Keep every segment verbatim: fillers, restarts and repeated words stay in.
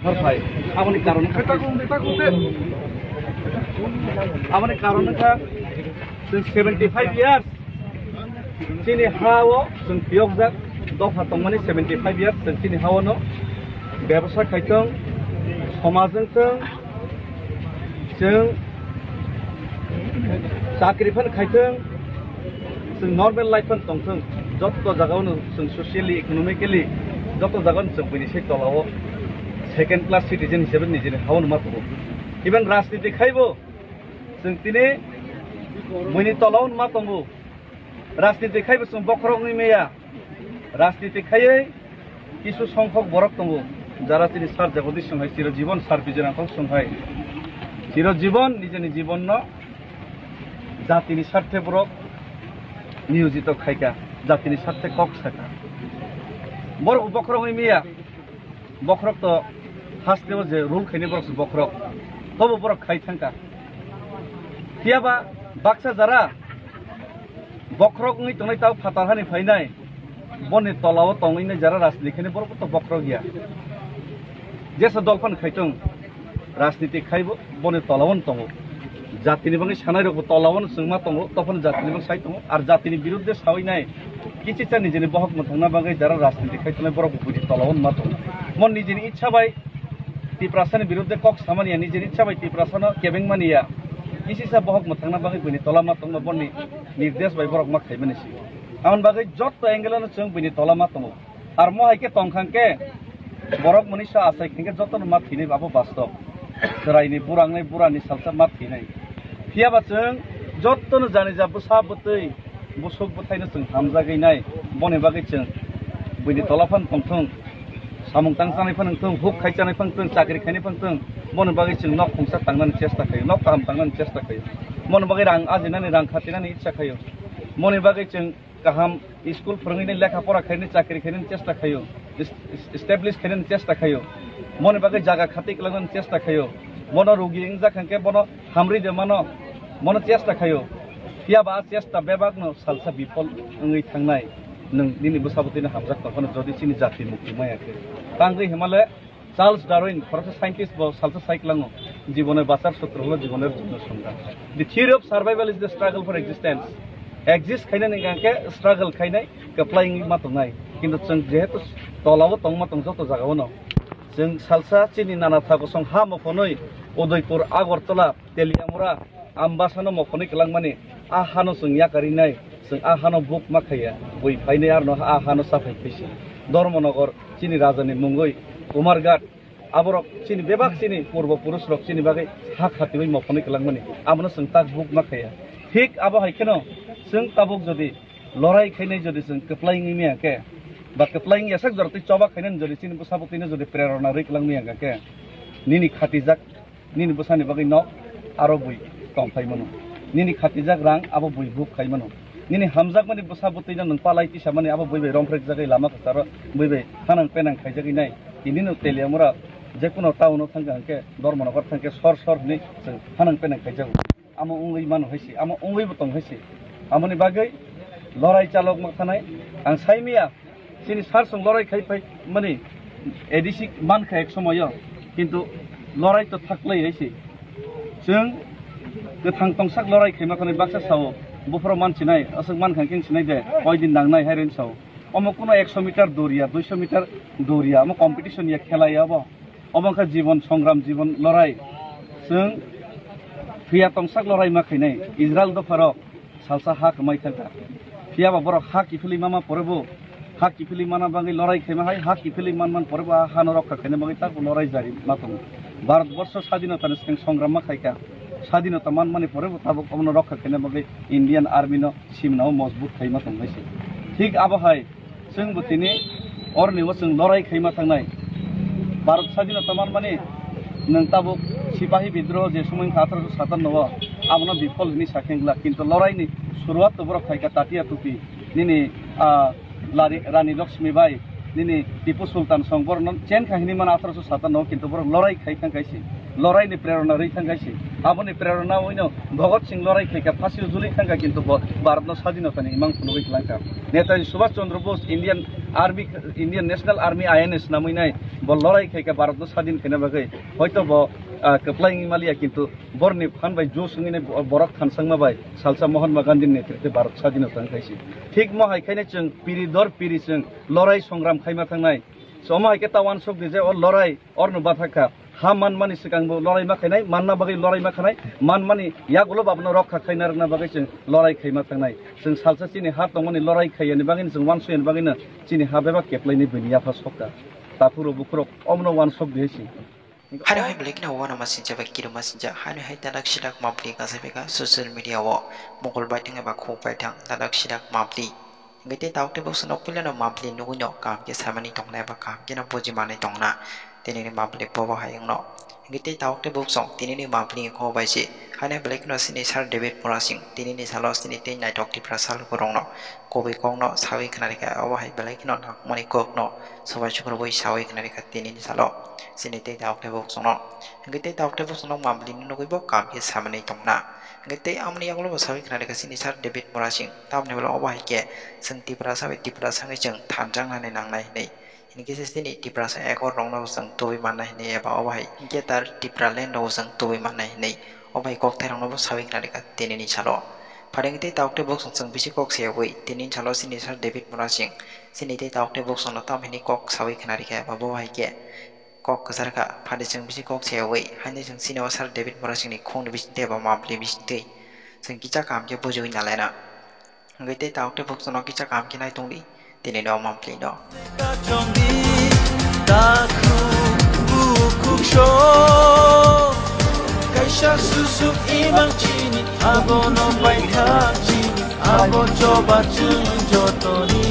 Phar phai, aboni karon wngkha, aboni karon wngkha chwng seventy five years chini ha-o chwng phiyokjak, dopha tongmani seventy five years chwng chini ha-o no bebasa khaitong, somaj wngtong, chwng chakri phan khaitong, chwng normal life phan tongthong, jotto jagao no chwng socially, economically jotto jagao no chwng buini se tolao second class citizen hisabe nijini ha-o numa tongo. Even rajniti khaibo chwng tini buini tolao numa tongo. Rajniti khaibo chwng bokhorok wngwi maya. Rajniti khaiwi kisu songkhok borok tongo, jara chini sar Jagadis Singh hai, chiro jibon sar Bijay Rangkhol Singh hai, chiro jibon nijini jibonno jatini sarthe borok niyojito khaika, jatini sarthe kok saka. Borok bokhorok wngwi maya. Bokhorok to hasteo je rule khainai borok se bokhorok, tobo borok khai thangka. Phiyaba baksa jara bokhorok wngwi tongnai tao phatar hani phainai, boni tolao tongwi nai jara rajniti khainai borok to bokhorok ya. Jesa dol phan khaitung, rajniti khaibo boni tolao no tongo. Jatini bagwi sanai rokbo tolao no chwngma tongo, tophano jatini bagwi sai tongo. Ar jatini birudde sawi nai, kichisa nijini bohok mwthangna bagwi jara rajniti khai tongnai borok bo buini tolao no ma tongo. Mo nijini ichha bai Tiprasani birudde kok samani ya, nijini ichha bai Tiprasano kebeng mani ya, kichisa bohok mwthangna bagwi buini tola ma tongma boni nirdesh bai borok ma khaimani si. Amoni bagwi jotto angle-o no chwng buini tola ma tongo. Ar mo hai khe tong kha khe borok mwnwi sa achai khe jotono ma thwinai abo bastob. Chwraini burang nai burani salsa ma thwinai. Phiyaba chwng jotono jani ja bwsa bwtwi busuk bwthaino chwng hamjagwi nai. Boni bagwi chwng buini tola phan tongthung, samung tang chanai phan wngthung, huk khai chanai phan wngthung, chakri khainai phan wngthung, boni bagwi chwng nok khungsa tangnani chesta khaio, nok kaham tangnani chesta khaio. Boni bagwi rang ajinani, rang khatinani ichha khaio. Boni bagwi chwng kaham school phwrwngwi lekha pora khainani, chakri khainani chesta khaio, is-, is-, establish khainani chesta khaio, moni bagwi jaga khati kwlangnani chesta khaio, bono rugi wngjak hwnkhe bono hamri de mano, bono chesta khaio. Phiyaba a chesta bebakno salsa bifol wngwi thangnai. Nwng nini bwsabo tini hamjak tongphano jodi chini jati mukti maya khe, tangwi himale Charles Darwin, khoroksa scientist, bo salsa sai kwlango, "Jibone bachar sutro holo jiboner jonno songha." The theory of survival is the struggle for existence. Exist khainani hwnkha khe struggle khainai, kwplai wngwi ma tongnai. Kintu chwng jehetu tolao tongma tong joto jagao no. Chwng salsa chini nana tha kosong ha mophonwi Udaipur, Agartala, Teliamura, Ambasano mophonwi kwlangmani, a hano chwng yakarinai, chwng a hano buk ma khaiya, bui phainai arno a hano chaphai phaisi. Dharmanagar chini rajani mungwi, Kumarghat, aborok chini bebak chini purbo purusrok chini bagwi ha khatiwi mophonwi kwlangmani, abono chwng tak buk ma khaiya. Thik abo hai kheno chwng tabuk jodi lorai khainai, jodi chwng kwplai wngwi maya khe, ba kwplai wngya sak jora twi choba khainani jodi chini bwsabo twino jodi prerona rwi kwlangmaya khe, nini khatijak nini bwsani bagwi nok aro bui tongphai mano. Nini khatijak rang abo bui buk khai mano. Nini hamjakmani bwsa bwtwino nwng palai tisamani abo bui bai romphrekjagwi lama kwcharo bui bai hanang penang khaijagwi nai. Tini no Teliamura jekuno town-o thangkha hwnkhe, Dharmanagar thangkhe sor sor hwnwi chwng hanang penang khaijago. Amo wngwi mano hai se, amo wngwi bo tong hai se. Amoni bagwi lorai chalok ma thanai. Ang sai maya, chini sar song lorai khai phai mani A D C man kha ek somoyo, kintu lorai to thaklai hai se. Chwng kwthang tongsak lorai khai ma thanai baksa sao, buphuru man sinai, aswk man kha khe sinai de, koi din nangnai hai ren sao. Omo kuno ekso meter doriya, duiso meter doriya, omo competition ya, khela ya obo. Obo wngkha jibon songram, jibon lorai. Chwng phiya tongsak lorai ma khainai. Israel dopharok salsa ha kwmai thangkha. Phiyaba borok ha kiphilwi mama porebo, ha kiphilwi mana bagwi lorai khaima hai, ha kiphilwi man man porebo a hano rokha khaina bagwi tabuk lorai jari ma tongo. Bharat borsho sadinota ni swkang songram ma khaikha. Sadinota man mani porebo tabuk omono rokha khaina bagwi Indian Army no simnao mojbut khaima tongmai se. Thik abo hai chwng bo tini oroni o chwng lorai khaima thangnai. Bharat sadinota man mani nwng tabuk sipahi bidroho je somoi wngkha athroso satanno o, abono bifol hwnwi sakhe wngla, kintu lorai ni suruat to borok khaikha Tatia Topi, nini, ah, Lari-, Rani Lakshmi Bai, nini Tipu Sultan song borokno chen kha hwnwi mano athroso satanno o, kintu borok lorai khai thang kaise. lorai ni prerona rwi thangkha si. Aboni prerona wino Bhagat Singh lorai khaikha, phasio juli thangkha, kintu bo Bharat no sadinota ni imang phunugwi twlangkha. Netaji Subhash Chandra Bose Indian Army, Indian National Army I N A swnamwi nai bo lorai khaikha Bharat no sadin khaina bagwi. Hoito bo, ah, kwplai wngwi maliya, kintu borni phan bai jo swngwi nai bo-, borok thansangma bai salsa Mahatma Gandhi ni netritwe Bharat sadinota wngkha si. Thik mo hai khaina chwng piri dor piri chwng lorai songram khaima thangnai. Somo hai khe ta wansuk di je o lorai orno bathakha. Ha manmani swkangbo lorai ma khainai, manna bagwi lorai ma khanai, manmani yagulo babno rokha khaina rwna bagwi chwng lorai khaima thangnai. Chwng salsa chini ha tongmani lorai khaiyani bagwino, chwng wansuyani bagwino chini ha bebak keplaini buini yapha sokha. Taphuru bukhurok omno wansuk di hai si. Haino hai belai kheno uanama sincha bai kirima sincha, haino hai tadak sidak mapli kasai beka social media o mokol bai thang eba khuk bai thang tadak sidak mapli. Hingke tei tabuk tei buksuno puilano mapli nugui no kaham khe samani tongnai ba kaham khe no buji manai tongna. Tini ni mapli bobo hai wngno. Hingke tei tabuk tei buksong tini ni mapli wngkho bai se. Haino belai kheno sini Sir David Murasing tini ni salo sini tei naitok Tiprasa lukurokno kubui kokno sawi khna rikha, obo hai belai kheno nangmani kokno sobai sukrubui sawi khna rikha tini ni salo. Sini tei tabuk tei buksongno. Hingke tei tabuk tei buksongno mapli nugui bo kaham khe samani tongna. Hingke tei amoni yagulo bo sawi khna rikha sini Sir David Murasing. Tamni ulo obo hai khe chwng Tiprasa bai Tiprasa wngwi chwng thanjaknani nangnai hinwi. Hinkhe se chini Tiprasa accord rokno bo chwng tubui mannai hinwi eba obo hai hinkhe tar Tipraland rokbo chwng tubui mannai hinwi obo hai kokthai rokno bo sawi khna rikha tinini salo. Pharing tei tabuk tei buksong chwng bisi kok sayawi tinini salo chini Sir David Murasing chini tei tabuk tei buksongno tamo hinwi kok sawi khna rikha eba bo hai khe kok kwchar kha, phadi chwng bisi kok sayawi, haini chwng chini o Sir David Murasingni khungni bisingtwi eba mapli bisingtwi chwng kisa kaham khe bujiwi nalaina. Hwnkhe tei tabuk tei buksongno kisa kaham khe nai tongdi, tini no mapli no. Kaisa susuk imang chini, abono paithak chini. Abo choba chwng jotoni.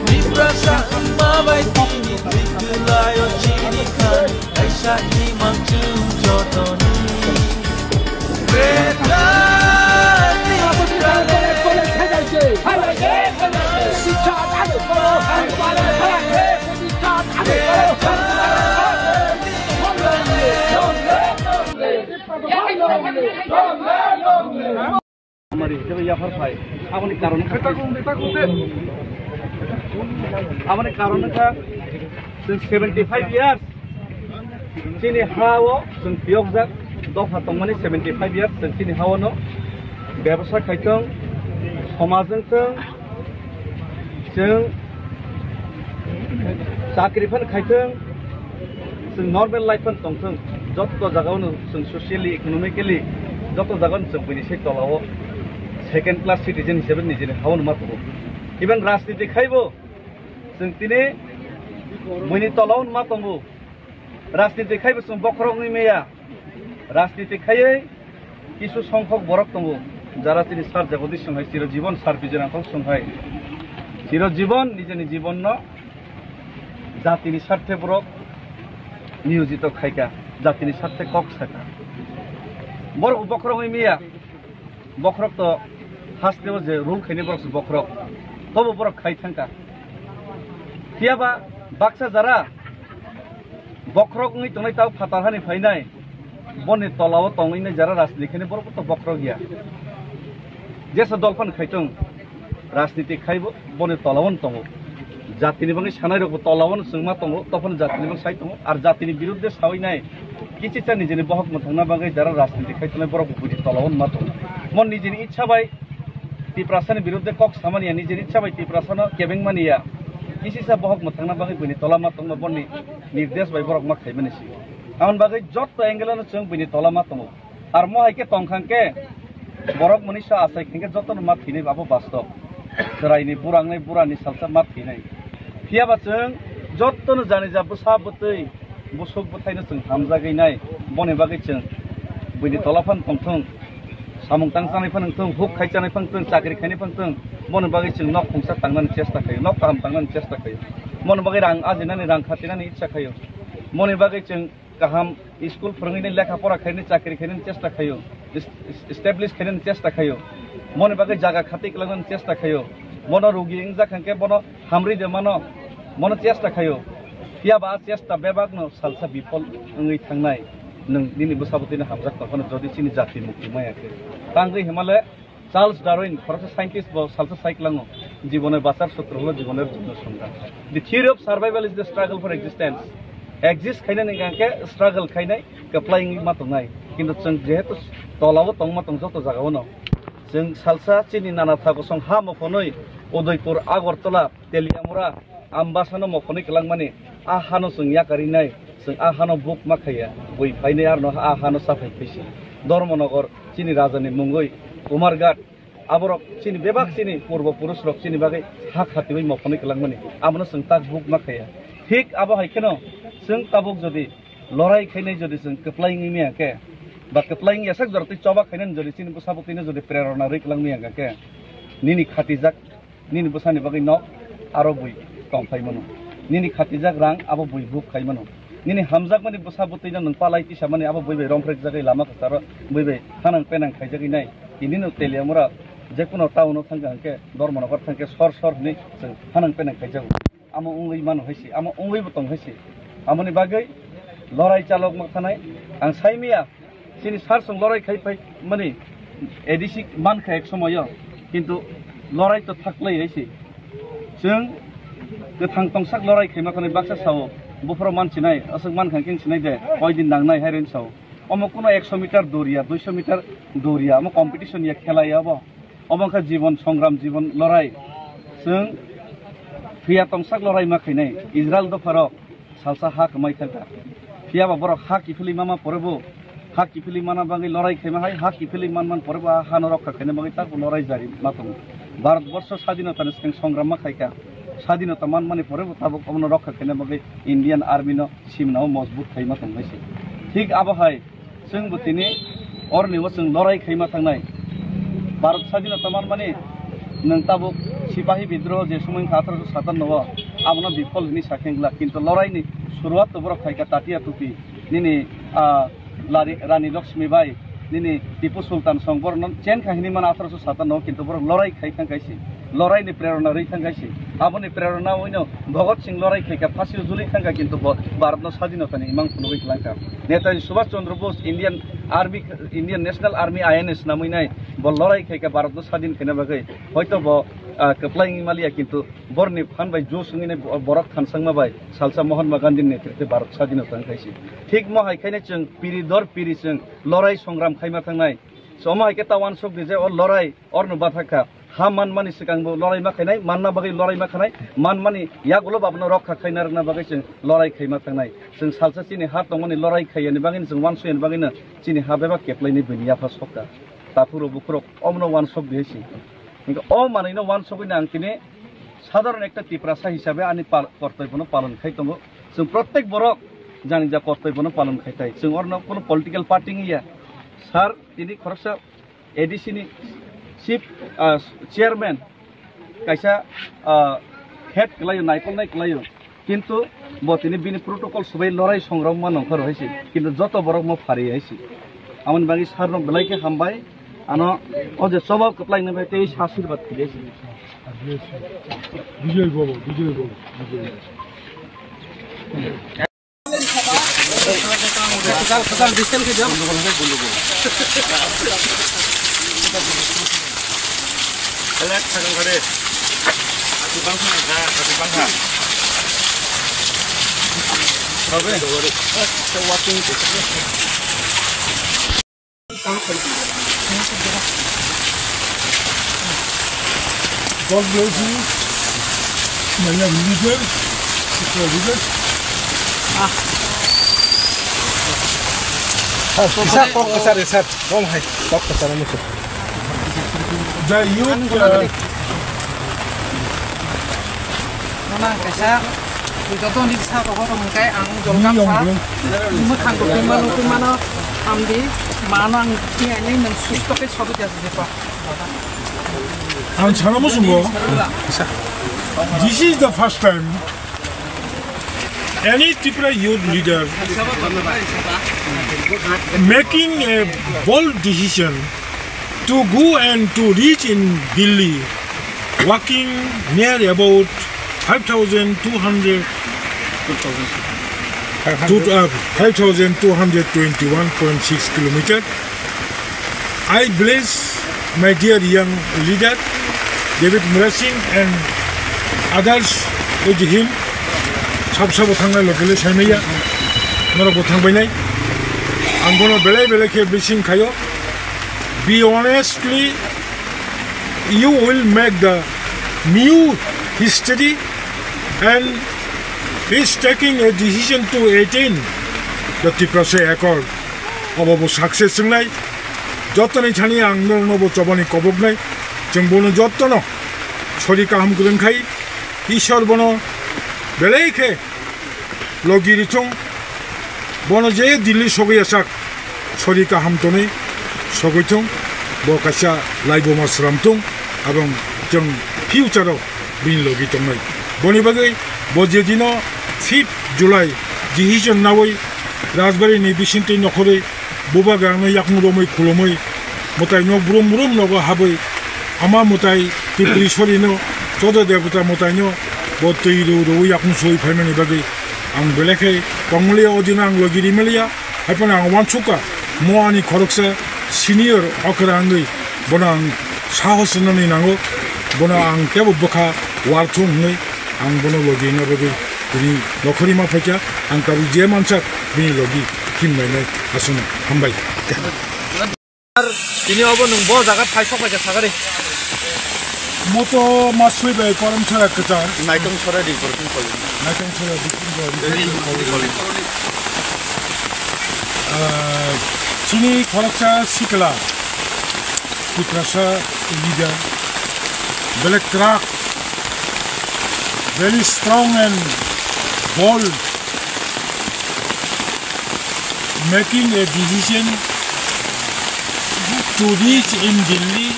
Tiprasa wngma bai tini twi kwlaio chini kha. Kaisa imang chwng jotoni. Bretani Amari hisabe yaphar phai. Aboni karon wngkha, aboni karon wngkha chwng seventy five years chini ha o chwng phiyokjak, dopha tongmani seventy five years chwng chini ha o no bebasa khaitong, somaj wngtong, chwng chakri phan khaitong, chwng normal life phan tongthong, jotto jagao no chwng socially, economically jotto jagao no chwng buini se tolao second class citizen hisabe nijini ha o no ma tongo. Even rajniti khaibo chwng tini buini tolao no ma tongo. Rajniti khaibo chwng bokhorok wngwi maya. Rajniti khaiwi kisu songkhok borok tongo, jara chini Sir Jagadish Singh hai, chirojibon Sir Bijoy Ranghang Singh hai, chirojibon nijeni jibonno jatini sarthe borok niyojito khaikha, jatini sarthe kok sakha. Borok bokhorok wngwi maya. Bokhorok to haste o je rule khainai borok se bokhorok, tobo borok khai thangkha. Phiyaba baksa jara bokhorok wngwi tongnai, tao phatar hani phainai, boni tolao tongwi nai jara rajniti khainai borok to bokhorok ya. Jesa dol phano khai tong, rajniti khaibo boni tolao no tongo. Jatini bagwi sanai rokbo tolao no chwngma tongo, tophano jatini bagwi sai tongo. Ar jatini biruddhe sawi nai, kichisa nijini bohok mwthangna bagwi jara rajniti khai tongnai borok bo buini tolao no ma tongo. Mo nijini ichha bai Tiprasani biruddhe kok samani ya, nijini ichha bai Tiprasano kebeng mani ya, kichisa bohok mwthangna bagwi buini tola ma tongma boni nirdesh bai borok ma khaimani si. Aboni bagwi jotto angle-o no chwng buini tola ma tongo. Ar mo hai khe tong kha hwn khe borok mwnwi sa achai kha hwn khe jotono ma thwinai abo bastob. Chwraini burang nai burani salsa ma thwinai. Phiya ba chwng jotono jani ja bwsa bwtwi busuk bwthai no chwng hamjagwi nai. Boni bagwi chwng buini tola phano tong thung, samung tang chanai phano wng thung, huk khai chanai phano wng thung, chakri khainai phano wng thung, boni bagwi chwng nok khungsa tangnani chesta khaio, nok kaham tangnani chesta khaio. Boni bagwi rang ajinani, rang khatinani icha khaio. Boni bagwi chwng kaham school phwrwngwi lekha pora khainani, chakri khainani chesta khaio, is-, is-, establish khainani chesta khaio, moni bagwi jaga khatwi kwlangnani chesta khaio, bono rugi wngjak hwnkhe bono hamrwi de mano, bono chesta khaio. Phiya ba chesta bebak no salsa bifol wngwi thangnai. Nwng nini bwsabo tini hamjak tong phano jodi chini jati mukti maya khe. Tangwi himale Charles Darwin, khoroksa scientist, bo salsa sai kwlango, "Jibonor bachar sutro holo jibonor jibonor songkha." The theory of survival is the struggle for existence. Exist khainani hwnkhe struggle khainai, kwplai wngwi ma tongnai. Kintu chwng jehetu tolao tongma tong joto jagao no. Chwng salsa chini nana tha kosong ha mophonwi Udaipur, Agartala, Teliamura, Ambasano mophonwi kwlangmani, a hano chwng yakarinai, chwng a hano buk ma khaiya, bui phainai arno a hano sa phai phaisi. Dharmanagar chini rajani mungwi, Kumarghat, aborok chini bebak chini purbo purusrok chini bagwi ha khatiwi mophonwi kwlangmani, abono chwng tak buk ma khaiya. Thik abo hai kheno chwng tabuk jodi lorai khainai jodi chwng kwplai wngwi maya khe, ba kwplai wngya sak jora twi choba khainani jodi chini bwsabo twino jodi prerona rwi kwlang maya khe, nini khatijak nini bwsani bagwi nok aro bui tong phai mano. Nini khatijak rang abo bui buk khai mano. Nini hamjakmani bwsa bwtwino nwng palai tisamani abo bui bai romphrekjagwi lama kwcharo bui bai hanang penang khaijagwi nai. Tinino Teliamura jekuno town-o thangkha hwnkhe, Dharmanagar thangkhe sor sor hwnwi chwng hanang penang khaijago. Amo wngwi mano hai se, amo wngwibo tong hai se. Amoni bagwi lorai chalokma khanai ang saimaya. Chini sar chwng lorai khai phai mani A D C mankha ek somoyo, kintu lorai to thaklai hai se. Chwng kwthang tongsak lorai khaima khani baksa sao, buphuru man sinai, aswk mankha khe sinai de, koi din nangnai hai ren sao. Omo kuno ekso meter doriya, duiso meter doriya, omo competition ya, khela ya obo. Obo wngkha jibon songram, jibon lorai. Chwng phiya tongsak lorai ma khainai. Israel dopharok salsa ha kwmai thangkha. Phiya ba borok ha kiphilwi mama porebo, ha kiphilwi mana bagwi lorai khaima hai, ha kiphilwi man man porebo a hano rokha khaina bagwi tabuk lorai jari ma tongo. Bharat borsho sadinota ni swkang songram ma khaikha. Sadinota man mani porebo tabuk omono rokha khaina bagwi Indian Army no simnao mojbut khaima tongmai se. Thik abo hai chwng bo tini orni o chwng lorai khaima thangnai. Bharat sadinota man mani nwng tabuk sipahi bidroho je somoi wngkha athroso satanno o, abono bifol hwnwi sakhe wngla, kintu lorai ni suruat to borok khaikha Tatia Topi nini, ah, Lari-, Rani Lakshmi Bai, nini Tipu Sultan song borokno chen kha hwnwi mano athroso satanno o, kintu borok lorai khai thang kaisi, lorai ni prerona rwi thang kaisi. Aboni prerona oino Bhagat Singh lorai khaikha, phasio juli thangkha, kintu bo Bharatno sadinotani imang phunugwi kwlangkha. Netaji Subhash Chandra Bose Indian Army, Indian National Army, I N A, swnamwi nai bo lorai khaikha Bharatno sadin khaina bagwi. Hoito bo, ah, kwplai wngwi maliya, kintu borni phan bai juice wngwi nai bo-, borok thansangma bai salsa Mahatma Gandhini netritwe Bharat sadinota wngkhaisi. Thik mo hai khaino chwng piri dor piri chwng lorai songram khaima thangnai. Somo hai khe ta uansuk di je o lorai orno bathakha. Ha manmani swkang bo lorai ma khainai, manna bagwi lorai ma khanai, manmani yagulo bo abono rokha khaina rwna bagwi chwng lorai khaima thangnai. Chwng salsa chini ha tongmani lorai khaiyani bagwino chwng uansukya bagwino chini ha bebak keplaini bini yapha sokha. Takhurok bukhurok omono uansuk di hai se. Hinkhe o manwino uansukgwino ang tini sadharon ekta Tiprasa hisabe ani pal-, kortoibono palon khai tongo. Chwng prottek borok jani ja kortoibono palon khai tai. Chwng orno kono political party wngya. Sir, tini khoroksa A D C ni chief, ah, chairman kaisa, ah, head kwlaio, naikolnai kwlaio, kintu bo tini bini protocol swbai lorai songrok ma nongkhor hai se, kintu joto borok mo phari hai se. Amoni bagwi sir no belai khe hambai, ano o je choba kwplai nai bai tei ashirbad khili hai se. Bijoy Baba, Bijoy Baba, Bijoy Baba. God bless you, my young leader, Mister Leader. Ah. Ah, kisa kok kisa re, sir. Kok hai, kok kisa re, musuh. The youth, uh, Nona kaisa, joto ni sa rogo rok hwnkhe ang jolgam sa, mwkhang bo twi mano, twi mano, hamdi, mano ang twi ani nang susto khe sobi jas jepa. Ang sana musungo. This is the first time any Tripura youth leader making a bold decision to go and to reach in Delhi, walking near about five thousand two hundred Two, uh, five thousand two hundred twenty-one point six kilometer. I bless my dear young leader, David Murasing and others with him. Sab sabo thangnai lokile saimaya, norok bo thangbainai. Ang bono belai belai khe blessing khayo. Be honestly, you will make the new history and is taking a decision to attain the Tiprasa Accord. Obo bo success wngnai. Jotoni thani ang norokno bo chobani koboknai. Chwng bono jottono sori kaham kwrwng khai. Ishwar bono belai khe logi rithung. Bono je Delhi sogwi asak sori kaham tonwi sogwi thung. Bo kaisa laibuma sram thung. Abong chwng future o bini logi tongnai. Boni bagwi bo je dino fifth July decision nawi Rajbari ni bisingtwi nokhorwi bubagrangno yakung romwi khulumwi mwtai nok brum brum nogo habwi ama mwtai Tripuri sorino chodo debota mwtaino bo twi ru rwi yakung soi phaimani bagwi ang belai khe tongmaliya, o dino ang logi rimaliya. Haiphano ang uansukha, mo ani khoroksa senior okra wngwi bono ang sahos rwnani nango, bono ang kebo bwkha warthung hwnwi ang bono logi wngna bagwi tini nokhorwi ma phaikha, ang tabuk je mansak bini logi himnainai aswkno hambai. Tini obo nwng bo jaga phai sok bai kha sakari. Moto maswi bai korom sara kwchang. Naitong sora di korong koli. Naitong sora di korong koli. Ah, chini khoroksa sikla. Tiprasa leader. Belai kwrak. Very strong and bold. Making a decision to reach in Delhi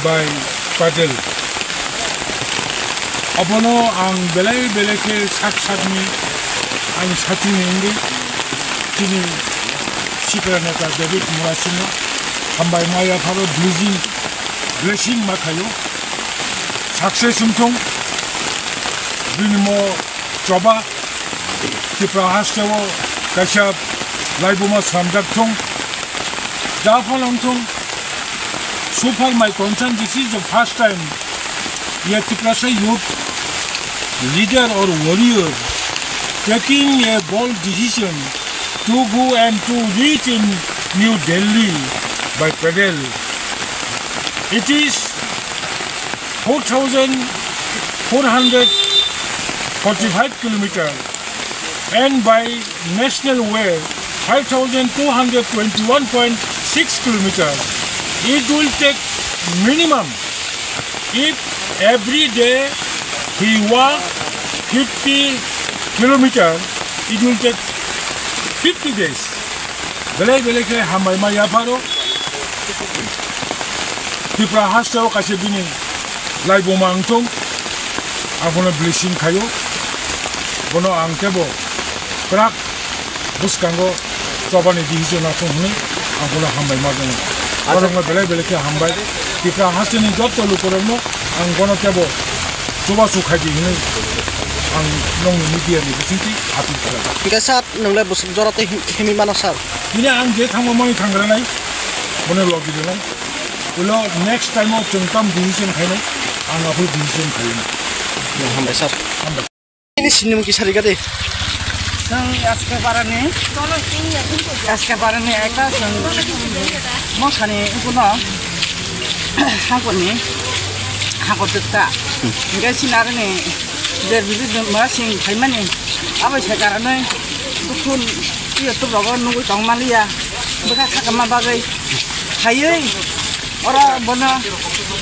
by paddle. Abono ang belai belai khe sak sakni ani sakni wngwi chini sikla neta David Murasingno hambai ma yapharo blessing, blessing ma khaio. Success wngthung bini mo choba. Tripura hasteo kaisa laibuma slamjak thung. Japhano wngthung, so far my concern, this is the first time a Tiprasa youth leader or warrior taking a bold decision to go and to reach in New Delhi by paddle. It is four thousand four hundred forty-five kilometer and by national way five thousand two hundred twenty-one point six kilometer. It will take minimum, if every day he walk fifty kilometer, it will take fifty days. Belai belai khe hambai ma yapharo. Tripura hasteo kaisa bini laibuma wngthung, abono blessing khaio, bono ang kebo kwrak bwskango chobani decision nathung hwnwi ang bono hambai ma tongo. Acha. Borokno belai belai khe hambai. Tripura hasteni jotto lukurokno ang bono kebo chubachu khaidi hwnwi ang nongni media ni bisingtwi appeal khlaio. Hingke sir, nwngle bwswk jora tei him-, himwi mano sir? Tini ang je thangma mani thangranai, bono logi rinai. Ulo next time o chwng tam decision khainai, ang aphuru decision khainai. Hambai sir. Hambai. Ini sini mungkin sari gade. Chwng S K Parani, S K Parani ekta chwng mosani ukuno hangkorni hangkor tukta. Hingke sinarani je bibir mora sing phaimani abo se karanoi bukhun YouTube rogo nugui tong maliya bwkha khakma bagwi phaiwi oro bono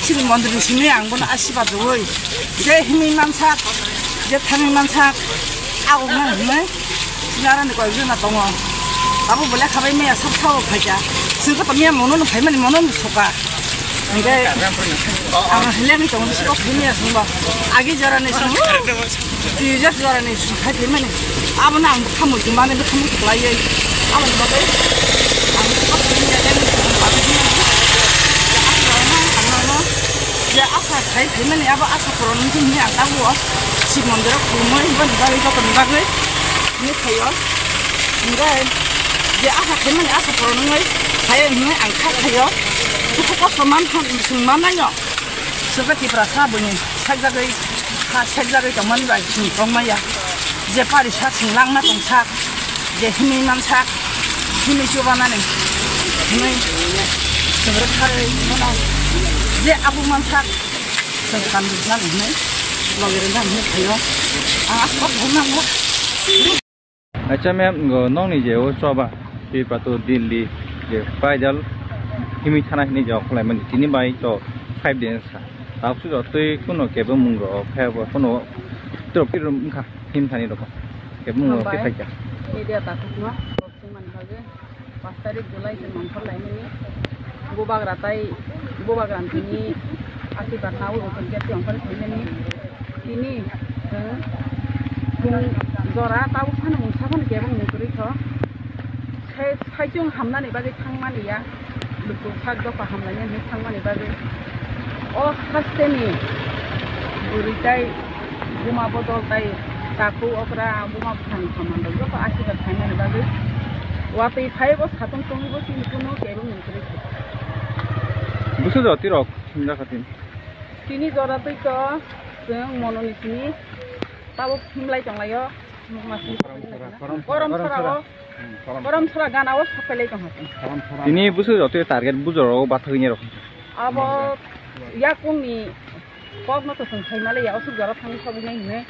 chini mondri simi ang bono asibad rwui je himwi mansak je thangwi mansak aguknai hwnwi. Sinarani koi jona tongo. Abo bole khabai maya sab sao phaikha. Singkhe to maya mono no phaimani mono no soka. Hingke ang heleng ni tongo siko phai maya songba. Agi jora ni song. Tijak jora ni song khai phaimani. Abo na ang khamui tumani khamui tuklaiye. Abo ni bagwi ang siko phai maya heleng ni song. Asa khai phaimani abo asa poron ni hini ang tabo. Mondir o khulumui himba ni bagwi joto ni bagwi hinwi phaio. Hinkhe je asa khaimani asa phuranwi phaio hinwi ang kha khaio. Dukhu kosto man thang chwng mannaino. Chwngkhe Tiprasa buini sakjagwi ha sakjagwi tongmani bai chwng tongmaya. Je pari sak chwng langma tongsak, je himwi mansak, himwi chubanani hinwi chwng rwkharwi mano. Je abo mansak, chwng kanduknani hinwi logi rwnani hinwi phaio. Ang aswk bumang. Acha ma'am, ngo nokni je o choba, Tripura to Delhi je paidal himwi thana hinwi je okholaimani tini bai to five days sa. Tabuk sujo twi kuno kebo mung rok khe bo kuno trophy rum wngkha him thani rok kebo mung rok khe Hambai. Khaikha. Media takhukno kok chwngmani bagwi. Pas tarik July se mangthor laimani. Bubagra tai bubagra tini asirwad nawi utul gate tongkhor khaimani. Tini chwng khung jora tabuk phano mungsa phano kebo mung kwrwi kho. Sai saichung hamnani bagwi thangmani ya. Luku sak dopha hamlaina hinwi thangmani bagwi. O hasteni bwrwi tai buma bodol tai takhuk okra buma bwthang samung rok joto asirwad khaimani bagwi. Watwi phai bo satung tongwi bo chini kunu kebo mung kwrwi kha. Busu jati rok hinga khatin. Tini jora twi to chwng mononi simi tabuk himlai tonglaio. Korom sora, korom sora, korom sora o. Hmm, korom sora. Korom sora gana o sapailai tongha. Korom sora. Tini busu jati target bujor o bathagini rok. Abo yakungni kokno to chwng sai maliya, o suk jora thangwi sogwi nai hinwi.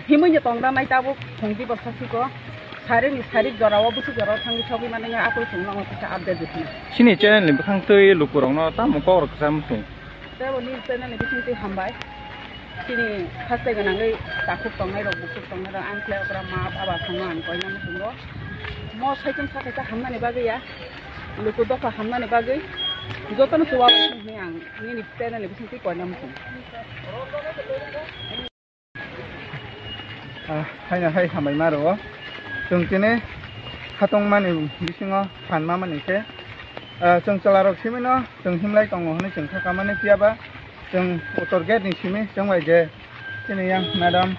Himwi ni tongda nai tabuk khungti bo sasiko. Sari ni sari jora o busu jora o thangwi sogwi mani ya, akoi chwng nang kisa update di. Sini channel ni bwkhang twi lukurokno tamo kok rok kisa muchung. Tei bo news channel ni bising twi hambai. Chini haste gwnangwi takhuk tongnai rok, bukhuk tongnai rok, ang khlai okra ma baba songno ang koina muchungo. Mo saichung sakhe ta hamnani bagwi ya. Luku dopha hamnani bagwi jotono chuba bai hinwi ang nini channel ni bising twi koina muchung. Ah, haino hai hambai ma rwo. Chwng tini khatungmani bisingo phan mamani khe, ah, chwng chwlarok simino chwng himlai tongo hwnwi chwng kha kamani, phiya ba chwng uttor gate ni simi chwng bai je chini yang madam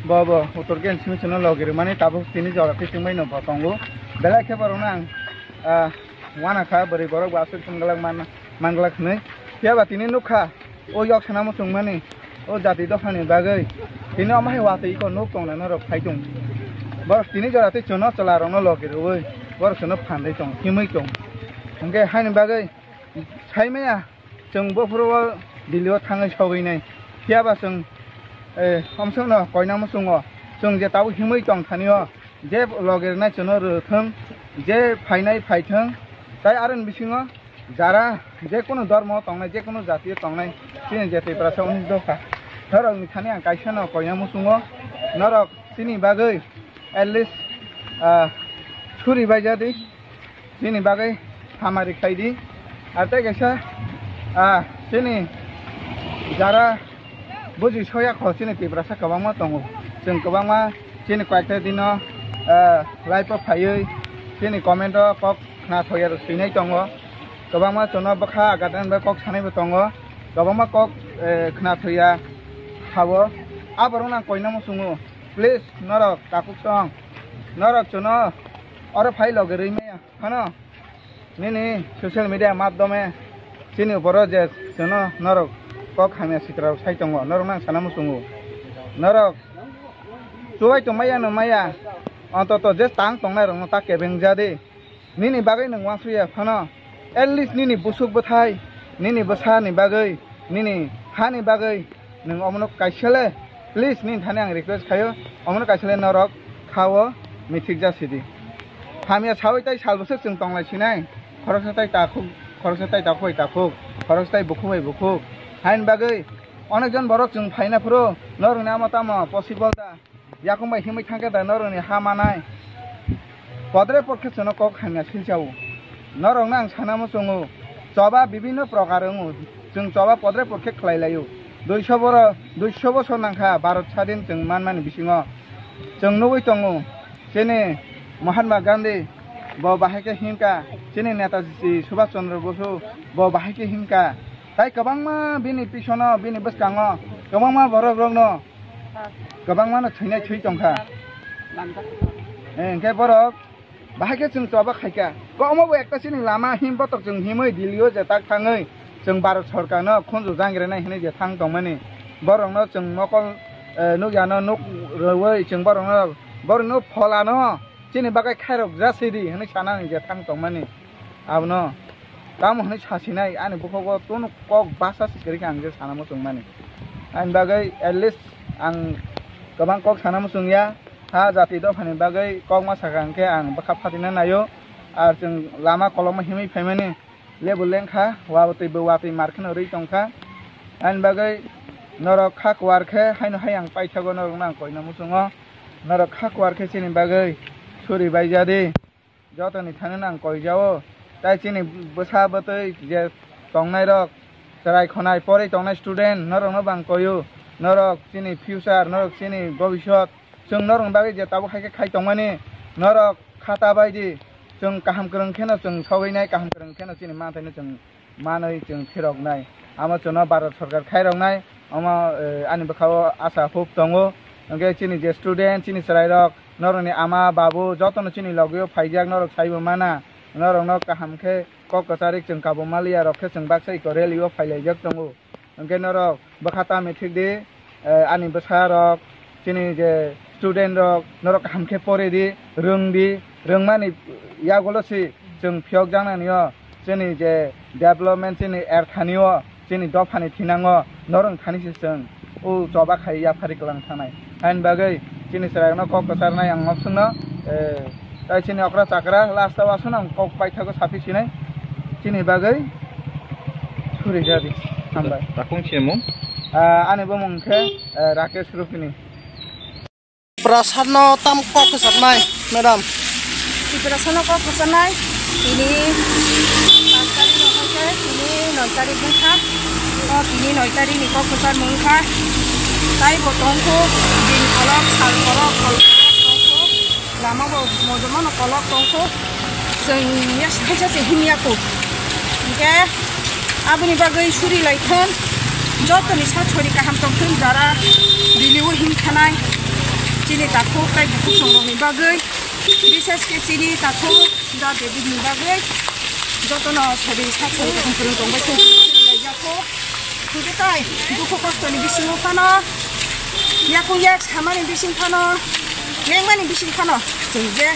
bo bo uttor gate ni simi chwngno logi rwmani tabuk tini jora twi chwng bai no bo tongo. Belai khe borokno ang, ah, uanakha bwrwi borok bo aswk chwng glak man, man glak hwnwi. Phiya ba tini nukha. O yok sana muchungmani, o jati dophani bagwi. Tini omo hai watwi iko nuk tongna norok phai tong. Borok tini jora tei chwngno chwla rokno logi rwui, borok chwngno phandai tong, himwi tong. Hwnkhe haini bagwi sai maya chwng bophuru o Delhi o thangwi sogwi nai. Phiya ba chwng, eh, omsokno koina muchungo. Chwng je tabuk himwi tong thani o, je logi rwnai chwngno rw thwng, je phainai phai thwng, tai aroni bisingo Jara je kunu dhormo tongnai, je kunu jati o tongnai, chini je Tiprasa unis dopha, norok ni thani ang kaisa no koina muchungo, norok chini bagwi at least, ah, suri bai jadi, chini bagwi hamari khai di, ar tei kaisa, ah, chini jara buji soya kho, chini Tiprasa kwbangma tongo, chwng kwbangma chini koyekta dino, ah, live o phaiwi chini comment o kok khna thoya rw swinai tongo. Kwbangma chwngno bwkha agatani bai kok sanaibo tongo. Kwbangma kok, eh, khna thoya habo. Aborokno ang koina muchungo. Please, norok takhuk song. Norok chwngno oro phai logi rwi maya phano. Nini social media madhyome chini uporo je chwngno norok kok hamya sitra rok sai tongo. Norokno ang sana muchungo. Norok chubai tongmaya no maya. Ontoto je tang tongnai rokno ta kebeng ja di. Nini bagwi nwng uansukya phano, at least nini busuk bwthai, nini bwsani bagwi, nini hani bagwi nwng omono kaisa le, please, nini thani ang request khaio, omono kaisa le norok khao mithik ja sidi. Hamya sawi tai sal bwswk chwng tonglai sinai, khoroksa tai takhuk, khoroksa tai takhuk bai takhuk, khoroksa tai bukhuk bai bukhuk. Haini bagwi onekjon borok chwng phaina phuru norokni amo tamo possible da? Yakung bai himwi thangkhe da norokni ha manai? Podre podkhe chwngno kok hamya silchao. Norokno ang sana muchungo, choba bibinno prokar wngo. Chwng choba podre podkhe khlai laio. Duiso boro, duiso bosor nangkha Bharat sadin chwng manmani bisingo. Chwng nugwi tongo, chini Mahatma Gandhi bo bahai khe himkha, chini Netaji Subhash Chandra Bosu bo bahai khe himkha. Tai kwbangma bini pisono, bini bwskango kwbangma borok rokno Kwbangmano thwinai thwi tongkha. Eh, hwnkhe borok bahai khe chwng choba khaikha. Kokma bo ekta chini lama him botok chwng himwi Delhi-o je tak thangwi chwng Bharat sorkarno khunju jangrenai hwnwi je thang tongmani. Borokno chwng mokol, eh, nukyano nuk rwui chwng borokno, borokno pholano chini bagwi khairok jasidi hwnwi sana je thang tongmani. Abono tamo hwnwi sasinai ani bukhugo tunu kok basa se kwrwi kha ang je sana muchungmani. Ani bagwi at least ang kwbang kok sana muchungya. Ha jati dophani bagwi kok ma sakha hwnkhe ang bwkha phatina naio. Ar chwng lama kolokma himwi phaimani lebu lengkha, wabo twibo watwi mar kheno rwi tongkha. Ani bagwi norok kha kuwar khe haino hai ang paithago norokno ang koina muchungo. Norok kha kuwar khe chini bagwi suri baijadi. Jotoni thani nang koijao. Tai chini bwsa bwtwi je tongnairok, chwrai khonai porwi tongnai student, norokno bang koio. Norok chini future, norok chini bobisot. Chwng norokni bagwi je tabuk hai khe khai tongmani, norok khata bai di. Chwng kaham kwrwng kheno chwng sogwi nai, kaham kwrwng kheno chini manthaino chwng manwi chwng phiroknai. Amo chwngno Bharat sorkar khairoknai, omo, eh, ani bwkhao asa hub tongo. Hwnkhe chini je student, chini chwrairok, norokni ama, babu, jotono chini logio phaijak, norok saibo mana. Norokno kaham khe kok kwchari chwng kabo maliya rok khe chwng baksa iko rally o phailaijak tongo. Hwnkhe norok bwkha tamo thik di, eh, ani bwsa rok, chini je student rok, norok kaham khe pore di, rwng di, rwngmani yagulo si chwng phiyok jaknani o, chini je development, chini erthani o, chini dophani thinango norok thani se chwng o choba khai yaphari kwlang thangnai. Haini bagwi chini chwrairokno kok kwcharnai ang nokchwngno, eh, Tai chini okra chakra last o aswk nang kok paithago saphi sinai. Chini bagwi suri jadi. Hambai. Takung chini mung? Ah, ani bumung khe, eh, Rakesh Rupini. Prasad no tam kok kwcharnai, madam. Tiprasa no kok kwcharnai. Tini paanch tarikh no hwnkhe tini noi tarikh wngkha. O tini noi tarikh ni kok kwchar mung kha. Tai bo tongkho, din kolok, sal kolok, kol kolok tongkho. Lama bo mojomano kolok tongkho, chwng ya kaisa se himya kho. Hwnkhe aboni bagwi suri lai thun, jotoni sak sori kaham tong thun, jara Delhi o him thanai, chini takhuk tei bukhuk songrokni bagwi, bishes khe chini takhuk da David ni bagwi, jotono sori sak sori kaham kwrwng tong bai thun, suri lai jak kho. Hwnkhe tai dukhu kostoni bisingo phano, yakung yak samani bising phano, lengmani bising phano, chwng je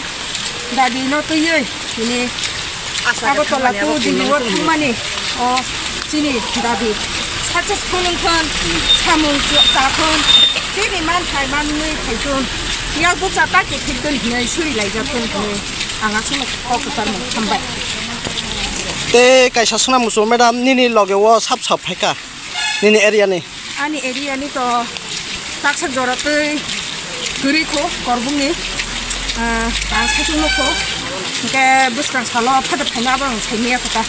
dabi no twiwi tini Agartala to Delhi o thangmani o chini dabi successful wngthon, samung cha-, chathon, chini manthai manwi phaithon, yak bwsa ta khe phikthon hinwi suri laijaktong hinwi ang aswkno kok kwcharmung hambai. Tei kaisa swngna muchungo, madam, nini loge o sap sap phaikha? Nini area ni? Ani area ni to taksa jora twi kwrwi kho, korbung ni, ah, ang saichung no kho. Hwnkhe bwskang salo phada phaina abo ang saimaya kho ta.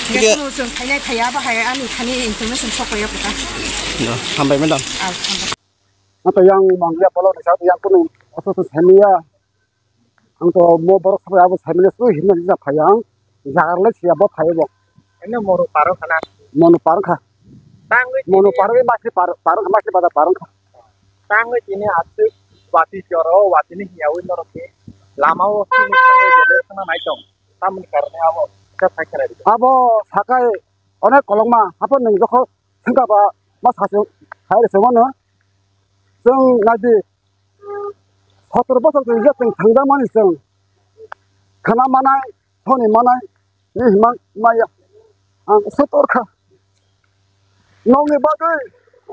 Hwnkhe Hwnkhe chwng phainai phaiya abo hai ani thani information sok ya kho ta. No, hambai madam. Ah, hambai. Nato yang mangya polo ni sa yang kunu oso so saimaya. Ang to mo borok sabai abo saimanya su himna nija phai ang jagar lai siya bo phai bo. Eno mono paro khana. Mono paro kha. Tangwi mono tini paro ke masli paro, paro kha masli pada paro kha. Tangwi tini aswk wati joro, wati ni hiyawi norok ni lama o sini tangwi jele khana nai tong. Tamni karne abo kisa thai kharai. Abo sakai onek kolokma hapo nung jokho sengka ba ma sasu khai re sengmano. Chwng naidi, sotor bosor chwng je chwng thangjakmani chwng khana manai, soni manai, ni himang maya. Ang sotor kha. Nokni bagwi,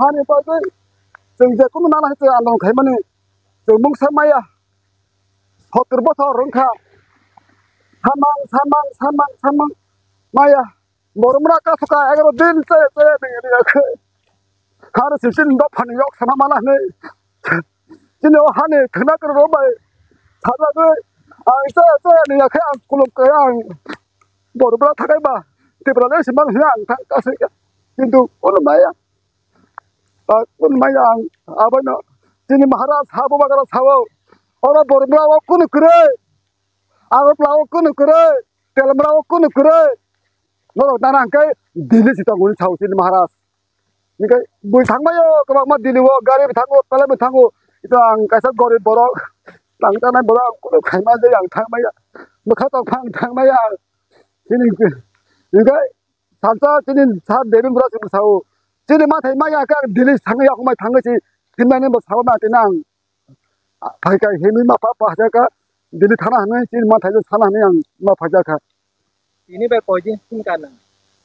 hani bagwi, chwng je kunu nana hai chwng andolon khaimani, chwng mungsa maya. Sotor bosor wngkha. Samang, samang, samang, samang maya. Boromra kasoka egaro din chaya chaya din riya khe. Haro sisin dophani yok sana mana hne. Chini o hani khna kro bai. Sajagwi ang chaya chaya ni yakhe ang kulum kaya ang. Boromra thakai ba. Tipra le simang hne ang thang kasik. Kintu kono maya. Kono maya ang abono. Chini Maharaj sabo bagara sabo. Oro Boromra o kunu kre. Agartala o kunu kwrwi, Telamra o kunu kwrwi. Norok nana hwnkhe Delhi si tongo hwnwi sao chini Maharaj. Hingke bui thangmai o, kwbangma Delhi o gari bo thango, pelai bo thango. Ito ang kaisa gorib borok, tang tanai borok, ang kunu khaima je ang thangmaya. Bwkha tong phang thangmaya. Chini hingke salsa chini sir Devendra Singh sao. Chini mathai maya khe ang Delhi thangwi yakung bai thangwi si thimnani bo sao na tini ang. Phai kha himwi ma pha pha jaka Delhi thana hwnwi chini mathai sana hwnwi ang ma pha jakha. Tini bai koi din thangkha nang?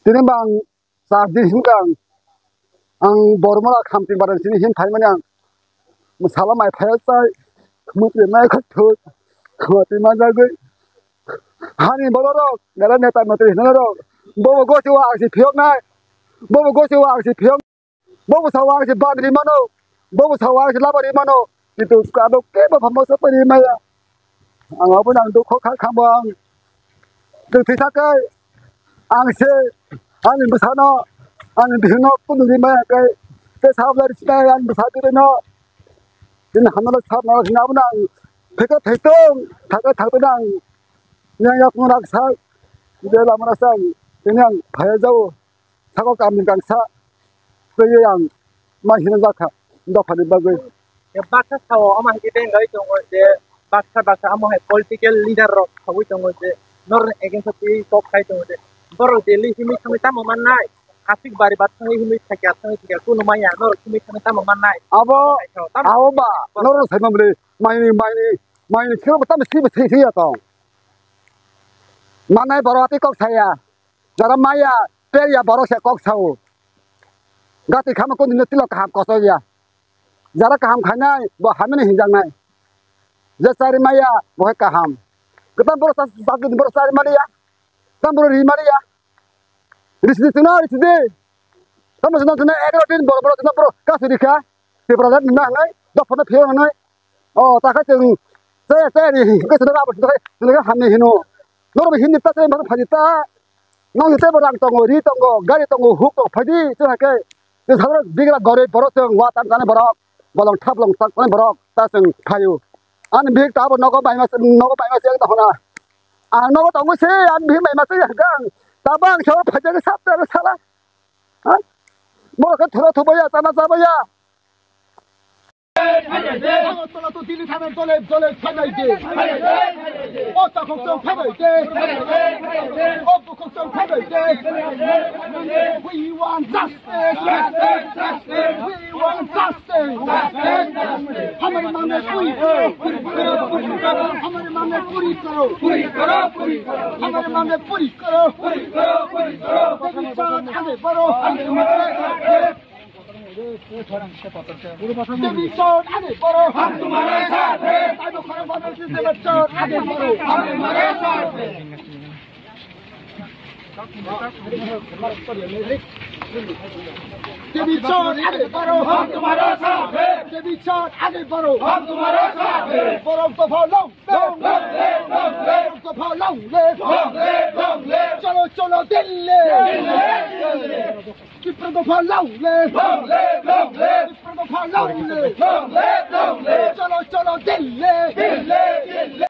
Tini ba ang Char din himkha ang, ang Bormora Khamti Baran sini him phaimani ang. Sala mai phaya chai, khumui twi mai kha thut, khumui twi ma jagwi. Hani bororok, nera neta mantri hinarok, bobo gosi wa ang si phiyok nai, bobo gosi wa ang si phiyok, bobo sawa ang si bandri mano. Bobo sawa ang si labari mano, kintu kado kebo phambo sapari maya. Ang abo nang dukho kha khambo ang. Dukhi sakai ang se ani bwsano ani bihikno kuduri maya kai te sabla ri sinai ani bwsa twi no. Tini hamnalo sabna abo nang pheka thaitung thakai thaitung nang yang yak nang sak je lamana sang tini ang phaya jao. Sabo kamni gangsa twiwi ang ma hino jakha dophani bagwi. Baksa sao omo hai khe beng gai tongo je baksa baksa omo hai political leader rok sawi tongo je norokni against o twi kok khai tongo je borok Delhi himwi thangwi tamo mannai? Aswk bari bat thangwi himwi thakya thangwi thakya kunu manya norok himwi thangwi tamo mannai? Abo abo ba norok saima bwle maini maini maini thwibo tamo swibo thwi thwi ya tong. Manai borok tei kok saya. Jara maya perya borok se kok sao. Gati khama kondino tilo kaham kochok ya. Jara kaham khainai bo hamino hinjaknai. Je chari maya bo hai kaham. Kwtal borok sa-, sa-, borok chari maliya. Tam borok ri maliya. Risidi chwngno risidi. Tamo chwngno chwngno egaro din borok borok chwngno borok kasu rikha. Tipra jat nang nai. Dophano phiyok nai. O, ta khe chwng chaya chaya ni hwnkhe chwng abo chwng khe hamya hino. Norok bo himdi ta chaya phano phaidi ta. Nokni teibo rang tongo, ri tongo, gari tongo, huk tongo, phaidi chwng hai khe. Chwng sabrok bigra gorib borok chwng wa tam jani borok, bolong thap long tak jani borok ta chwng phaio. Ani bihik ta abo nogo bai ma nogo bai ma chwng ta hona. Ang nogo tongo se, ani bihik bai ma chwng hwnkhe ang ta bang sa phaidi sap ta sala. Ha? Borok khe thoro thubaya, chana chabaya. Agartala to Delhi thanai dole dole phainai de. O takhuk chwng phainai de. O bukhuk chwng phainai de. We want justice. We want justice. Hamari mangna puri karo. Hamari mangna puri karo. Hamari mangna puri karo. Devi Chand aage baro. Devi Chand aage baro. Hum tumhare saath hai. Devi Chand aage baro. Devi Chand aage baro. Hum tumhare saath hai. Devi Chand aage baro. Hum tumhare saath hai. Borok dopha long live. Long live, long live. Borok dopha long live. Long live, long live. Cholo, cholo, Delhi. Delhi, Delhi. Tipra dopha long live. Long live, long live. Tipra dopha long live. Long live, long live. Cholo, cholo, Delhi. Delhi, Delhi.